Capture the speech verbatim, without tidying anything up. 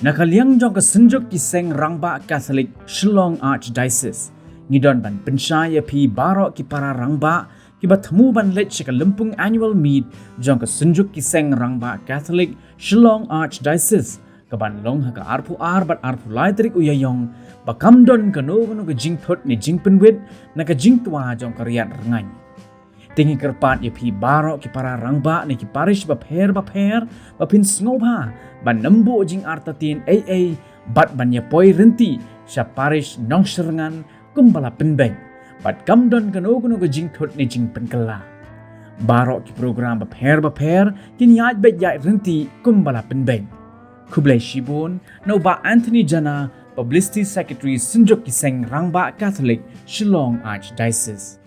Na ka liang jong ka Synjuk ki Seng Rangbah Katholik Shillong Archdiocese, ngi don ban pynshai ïa phi baroh ki para rangbah kiba thmu ban leit sha ka lympung annual meet jong ka Synjuk ki Seng Rangbah Katholik Shillong Archdiocese, kaban long ha ka arphew ar bad arphew lai tarik u Ïaïong, ba kam don kano kano ka jingthut ne jingpynwit na ka jingtwa jong ka riat rngaiñ. Te ngi kyrpad ïa phi baroh ki para rangbah na ki parish bapher bapher ba phin sngewbha ban nym buh jingartatien ei ei bad ban ïa poi rynti sha parish Nongshyrngan kumba la pynbeit, bad kam don kano kano ka jingthut ne jingpynkylla. Baroh ki program bapher bapher kin ïaid beit ïaid rynti kumba la pynbeit. Khublei shibun, na u Bah Anthony Jana, Publicity Secretary, Synjuk ki Seng Rangbah Katholik Shillong Archdiocese.